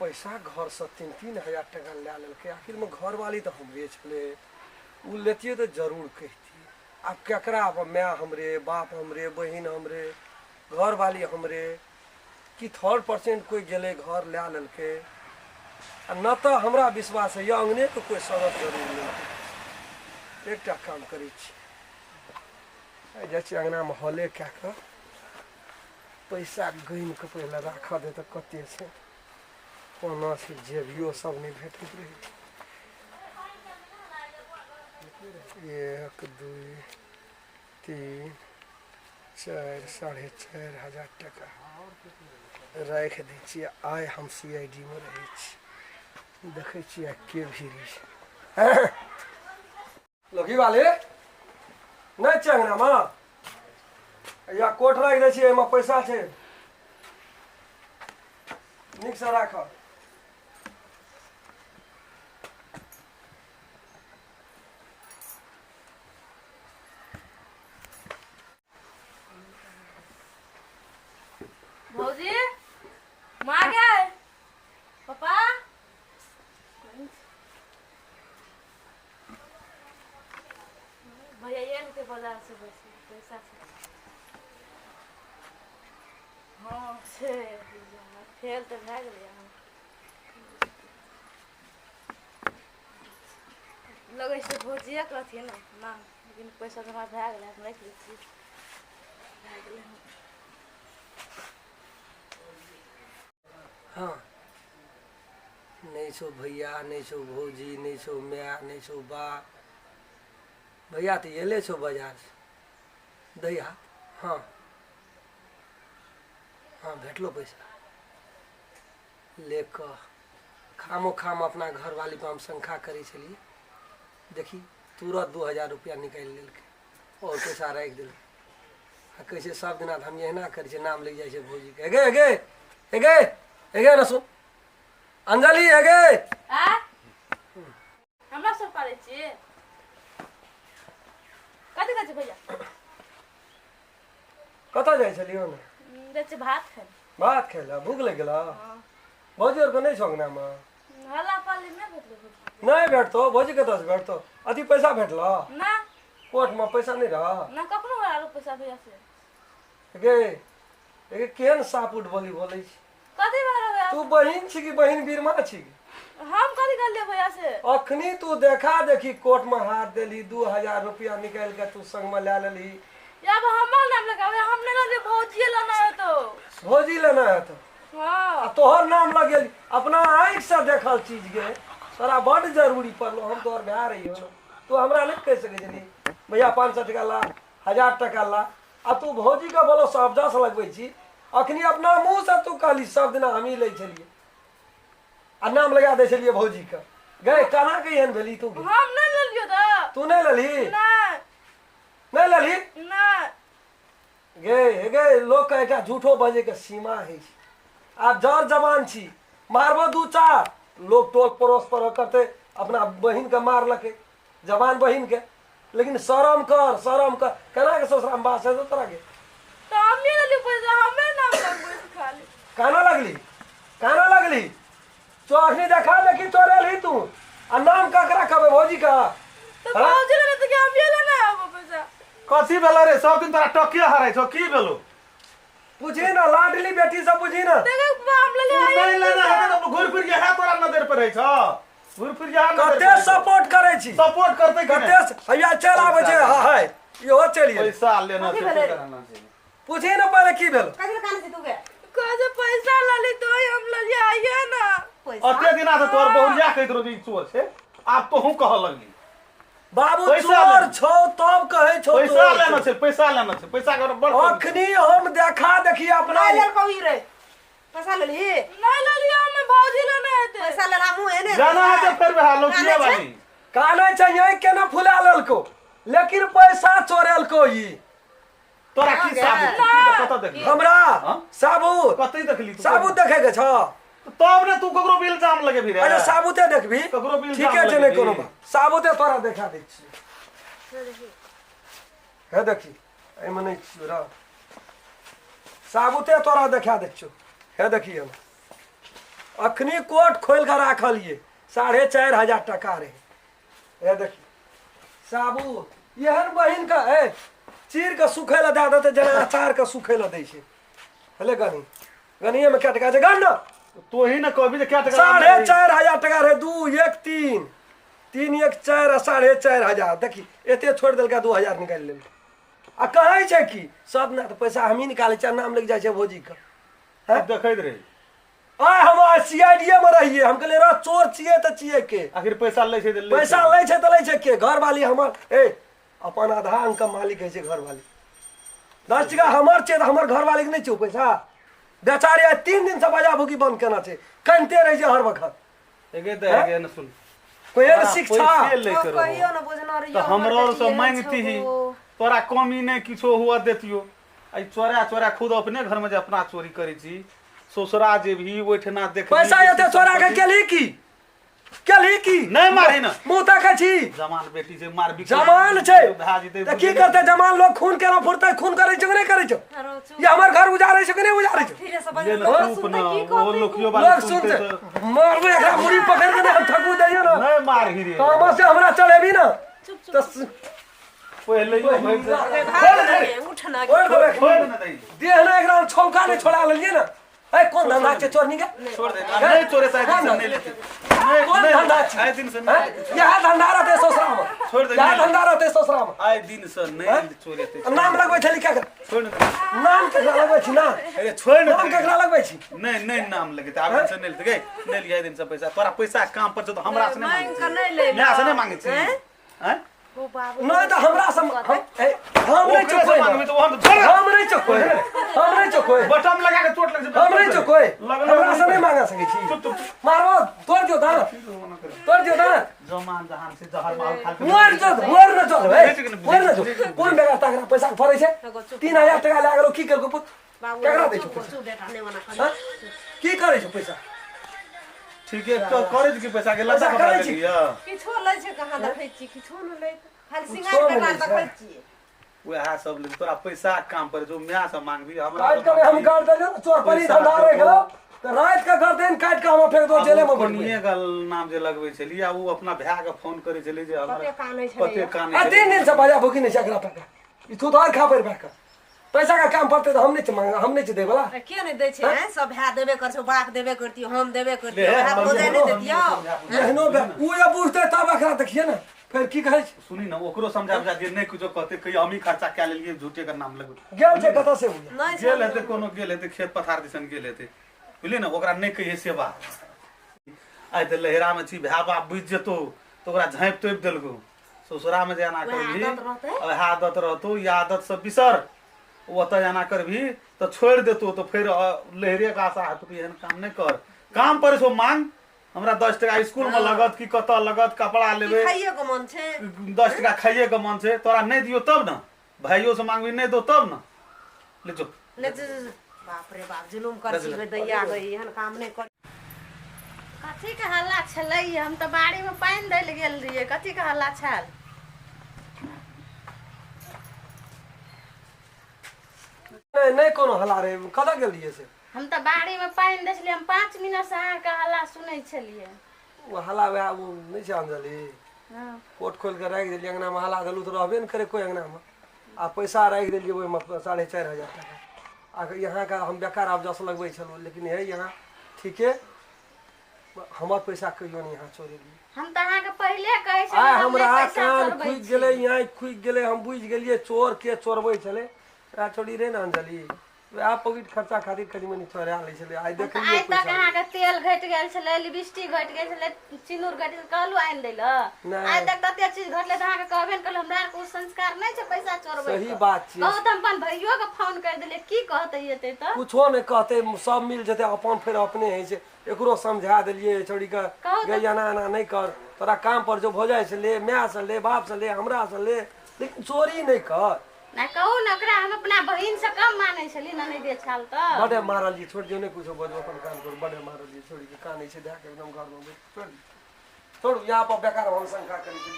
पैसा घरसँ 3-3 हजार टाका लए लेलकै। आखिरमे घरवाली तऽ हमरे छलै, ओ लेतियै तऽ जरूर कहितियै। आब केकरा? आब माय हमरे, बाप हमरे, बहिन हमरे, घरवाली हमरे, कि थर्ड परसेंट कोइ गेलै घर लए लेलकै? आ न तऽ हमरा विश्वास होइए अङ्गनेके कोइ सदस्य जरूर लेलकै। एकटा काम करै छी, आइ जाइ छी अङ्गनामे, हले कए कऽ पैसा गिन कऽ पहिले राखऽ दे तऽ कते छै, कोना छै। जेबियो सब नहि भेटैत रहै छै। 1, 2, 3, 4, 4,500 टाका राखि दै छियै। आइ हम CID मे रहै छी, देखै छियै के भीड़ी छै। लोकी वाले नहि छै अंगनामे? या कोट राखि दै छियै, एहिमे पैसा छै, नीकसँ राखऽ। भौजी, माँ गए, पापा, भैया आयल के बाजार से, बस पैसा छै। हाँ छै, फेल तऽ भए गेलै। अहाँ लगै छै भौजिए कहथिन ने, लेकिन पैसा जमा भए गेलै, हम राखि लै छी। भए गेलै। हँ, नहि छौ भैया, नहि छौ भौजी, नहि छौ माय, नहि छौ बाप। भैया तऽ एले छौ बाजारसँ। दै हाथ। हँ हँ, भेटलो पैसा? ले कऽ खामो खाम अपना घरवाली पर हम शंका करै छलियै। देखी, तुरत 2000 रुपया निकालि लेलकै आओर पैसा राखि देलकै आ कहै छै, सब दिना तऽ हम एहिना करै छियै, नाम लागि जाइ छै भौजीके। हेगे, हेगे, हेगे, हेगे ने सुन, अंजलि, हेगे। आ हमरा सब पारै छियै? कथी कहै छै भैया? कतऽ जाइ छलियै ने? जाइ छियै भात खाइ। भात खाइ लए? भूख लागि गेलौ? हँ। भौजी आरके नहि छौ अंगनामे? हल्ला पाली नहि भेटलै भौजी। नहि भेटतौ भौजी, कतऽसँ भेटतौ? अथी पैसा भेटलौ? ना। कोर्टमे पैसा नहि रह? ना, कखनो आरो पैसा भैया से। गे गे, केहन सापुट बोली बोलै छी? कथी भऽ भैया? तू बहिन छी कि बहिन बीरमा छी? हम कथी कहलियै भैया से? अखनी तू देखा देखी कोर्टमे हाथ देलही, 2000 रुपया निकालि कऽ तू संगमे लए लेलही। अब हमर नाम लगावे, हम नहीं लेलियै, भौजिए लेना है तो। भौजी लेना है तो? हाँ। आ तोहर नाम लगेली। अपना आँखिसँ देखल चीज गे, तोरा बड्ड जरूरी पड़लो। हम तोहर भाय रहियो, तू हमरा नहि कहि सकै छली, भैया 500 टका ला, 1000 टका ला। आ तू भौजीके बोलो सब जस लगबै छी। अखनी अपना मुँहसँ तू कहली, सब दिना हमही लै छलियै आ नाम लगा दै छलियै भौजीके। गए, केना के एहन भेली तू? हम नहीं लेलियो तऽ। तू नहि लेलही? नहीं। नहि लेलही? नहीं। गे हे गे, लोकके एकटा झूठो बजैके सीमा होइ छै। आब जर जवान छी, मारबो दू चार, लोक टोल पड़ोस पर करतै, अपना बहिनके मारलकै, जवान बहिनके। लेकिन शरम कर, शरम कर। केना के ससुरामे बास हेतौ तोरा के? तऽ हमे लेलियो पैसा, हमे नाम लगबै छी खाली। काना लगली, काना लगली? तो अखनी देखा देखी चोरेलही तू आ नाम ककरा कहबै? भौजी का? तऽ हाँ? भौजी लेने तऽ हमे लेने आबो पैसा। कथी भेलो रे? सब दिन तोरा टकिया हराइ छौ, की भेलो? पूछी ना लाडली बेटी से, पूछी ना। देखो बाबा, हम तू लेलियो। नहीं लेना हेतै तऽ घुरि फिर के है तोरा नजर पर रहै छौ, घुरि फिर के नजर पर कते रहै छौ। सपोर्ट करै छी? सपोर्ट करतै कि कते नहि? हैया चलि आबै छै। हा हाय, इहो चलि गेल। पैसा लेना कथी छै, भेलै? की करना छै? पूछी ना पहिले की भेल। कथी कान छै तू के? कहे पैसा लली तो हम ललिए, आइए ना। पैसा? अते दिना से तोहर बहुरिया कहैत रहो जे ई चोर छै, आब तोहूँ कहऽ लगली। बाबू, पैसा चोर लेना। छौ तब कहै छौ पैसा चोर लेना छौ। छै, पैसा लेना छै, पैसा के बड़ अखनी हम देखा देखी अपना नहि लेलकौ ई रे, पैसा लेलही? नहीं ललिए हम, भौजी लेने हेतै। पैसा लेला मुँह एने। जाना है तऽ फेर वएह लौकिया कानै छै? वाली। कानै छै, यही केना फुला लेलको, लेकिन पैसा चोरेलको ई। तोरा की साबुत छौ? की कतऽ देखली? हमरा? हाँ? साबुत? कतऽ देखली तू? साबुत देखे के छौ? तब ने तू ककरो भी इल्जाम लगेबही रे। अच्छा, साबुते देखबी? ककरो भी इल्जाम ठीके छै, नहि लगेबही। कोनो बात, साबुते तोरा देखा दै छियै। हे देखी, एहिमे नहि छियौ रह, साबुते तोरा देखा दै छियौ। हे देखी, हम अखनी कोट खोल के राखलिए 4,500 टका रहे। हे देखी साबु एहन बहिन के ए चीर के सुखै ला दए देतै जेना अचार के सुखै ला दै छै। हेले गनी गनिए में कै टका छै गन न तो ही न कहबी जे कै टका 4,500 टका रहे 2 1 3 3 1 4 आ 4,500। देखी एते छोड़ि देलकै 2,000 निकालि लेलकै। आ कहै छै कि सब ना तऽ पैसा हमही निकालै छियै नाम लागि जाइ छै भौजी के। देखैत रही आइ हम सीआईडीए में रहिए, हम कहलियै रह चोर छियै तऽ छियै के, आखिर पैसा लै छै पैसा लै छै तऽ लै छै के। घरवाली हमर ए अपन आधा अंक के मालिक होइ छै घरवाली। 10 टका हमर छै तऽ हमर घरवाली के नहि छै पैसा। बेचारी आइ 3 दिन से बजा भुकी बंद केना छै, कनिते रहै छै हर वखत। एगे तऽ एगे न सुन कोई शिक्षा कहियो न बुझना रहियो तऽ हमरो से मांगती ही तोरा कमी नहि किछो हुआ देतियो। आई चोरा चोरा खुद अपने घर में जे अपना चोरी करै छी, ससुरा जेबही ओहिठिना देख पैसा एते चोरा के केलही की केलही की नहीं मारही न मुंह ताकै छी। जमान बेटी छै मारबी जमान छै तऽ की करतै जमान लोग, खून केना फुरतै, खून करै छै कि नहि करै छै? ये हमर घर उजारै छै कि नहि उजारै छै? लोग सुनते मारबै एकरा मुड़ी पकड़ के हम ठकू दैयो न। नहीं मारही रे तामा से हमरा चढ़ेबी न तऽ पहले ही उठ ना देह ने एकरा छौका नहि छोड़ा लेलियै न। ए कोन धंधा छै चोरनी के? छोड़ दे नहीं चोरे से दिन से नहीं लेते। कोन धंधा छै आइ दिन से नहीं यह धंधा रहते ससुरा में। छोड़ दे यह धंधा रहते ससुरा में आइ दिन से नहीं चोरेते। नाम लगबै छली क्या? छोड़ दे नाम केकरा लगबै छी ना? अरे छोड़ न नाम केकरा लगबै छी? नहीं नहीं नाम लगेते आइ दिन से नहीं लेते गई नहीं लिया दिन से पैसा। तोरा पैसा काम पर छै तो हमरा से नहीं मांग के नहीं ले मैं से नहीं मांगे छी हैं नहीं तो हमरा से हम नहीं चुकबै, हम नहीं चुकबै, हम नहीं चुकबै। बटम लगा के चोट लग जेतै। हम नहीं चुकबै, हमरा से नहीं मांगा सकै छी। मारबो तोड़ दियो दांत, तोड़ दियो दांत। जमान जहान से जहर माल खा के मर जो मर न जो भाई मर न जो। कोन बेगर तकरा पैसा फरै छै? 3,000 टका लए गेलो की करबो पुत? केकरा दै छौ पैसा? की करै छौ पैसा? ठीक है करै छी पैसा के लता करै छी किछो लै छै कहां देखै छी किछो न लै, खाली सिंगार करना देखै छी वएह सब ले। तोरा पैसा काम पर जो my से मांगबी हमरा काट के हम कर देलियो चोर परी धंधा रह गेलो त रात के गर्दन काट के हम फेंक दो जेले में। कोनिए गल नाम जे लगबै छली आ उ अपना भाय के फोन करै छली जे हमरा कते कानै छलै कते कानै आ 3 दिन से बजा भूखी नहीं छै एकरा टका। ई थुथार खा पर बैठ पैसा का काम पड़ते तो हम नहीं मांग, हम नहीं दे वाला के नहीं दै छै हैं सब भाय देबे कर छौ, बाप देबे करतियो, हम देबे करतियो, भाय बोले नहीं देतियो। एहनो उ जे बुझते तब एकरा देखिए ना फिर की कहै छै। सुनी ना ओकरो समझा बुझा दिए नहीं कुछो कहते कहियो हम ही खर्चा कै लेलिए झूठे के नाम लगबै। गेल छै कतऽ से उ? गेल हेतै कोनो गेल हेतै खेत पथार दिसन गेल हेतै बुझलियै ना। ओकरा नहीं कहिए से बात। आइ तऽ लहरा में छी भाय बाप बुझि जेतौ तऽ ओकरा झाँपि तोपि देलकौ। ससुरा में जे एना करबही वएह आदत रहतौ, ई आदत सब बिसर। ओतऽ एना करबही तऽ छोड़ि देतौ तऽ फेर लहरे के आशा हेतौ कि एहन काम नहि कर। काम पर छौ मांग हमरा 10 टका स्कूल में लगत कि कतऽ लगत कपड़ा लेबै खाइए के मन छै 10 टका खाइए के मन छै तोरा नहीं दियो तब ना, भाइयो से मांगबी नहीं दो तब ना। ले जो ले जो बाप रे बाप जुलुम कर छी दैया गई एहन काम नहीं कर। कथी के हल्ला छलै? हम तऽ बाड़ी में पानि दै लए गेल रहियै, कथी के हल्ला छल? नहीं नहीं कोनो हल्ला रे, कतऽ गेल रहियै से? हम तऽ बाड़ी में पानि दै छलियै, हम 5 मिनट से अहाँके हल्ला सुनै छलियै। ओ हल्ला वएह ओ नहि छै अंजलि, कोट खोलि के राखि देलियै अंगना में, हल्ला देलहुँ तऽ रहबे ने करे कोइ अंगना में। आ पैसा राखि देलियै ओहिमे 4,500 टका। आ यहाँके हम बेकार आब जस लगबै छलहुँ, लेकिन हे यहाँ ठीके हमर पैसा कहियो नहि यहाँ चोरेलियै। हम तऽ अहाँके पहिले कहै छलियै। आइ हमरा कान खुजि गेलै, यहाँ खुजि गेलै, हम बुझि गेलियै चोर के चोरबै छलै। छोड़ी रे ने अंजलि, वएह पॉकेट खर्चा खातिर कनि मनि चोरा लै छलै। आइ देखलियै आइ तक अहाँके तेल घटि गेल छलै, लिपस्टिक घटि गेल छलै, सिन्दूर घटि गेल, कहलहुँ आनि दै लए। आइ तक तते चीज घटलै तऽ अहाँके कहबे ने कहलहुँ, हमरा आरके ओ संस्कार नहि छै पैसा चोरबै। सही बात छै। कहू तऽ हम अपन भैयोके फोन करि देलियै, की कहतै एतै तऽ? कुछो नहि कहतै, सब मिल जेतै अपन फेर अपने होइ छै। एकरो समझा देलियै छोड़ीके गे एना एना नहि कर, तोरा काम पर जो भऽ जाइ छै ले, माय से ले, बाप से ले, हमरा से ले, लेकिन चोरी नहि कर। ना कहू ना ओकरा हम अपना बहिन से कम मानै छली ना नहीं दे छाल त बड़े मारल जी छोड़ दियो नहीं कुछो बजो अपन काम करू। बड़े मारल जी छोड़ी के कानै छै दए के एकदम घर में छोड़ छोड़। यहाँ पर बेकार हम शंका करै छी।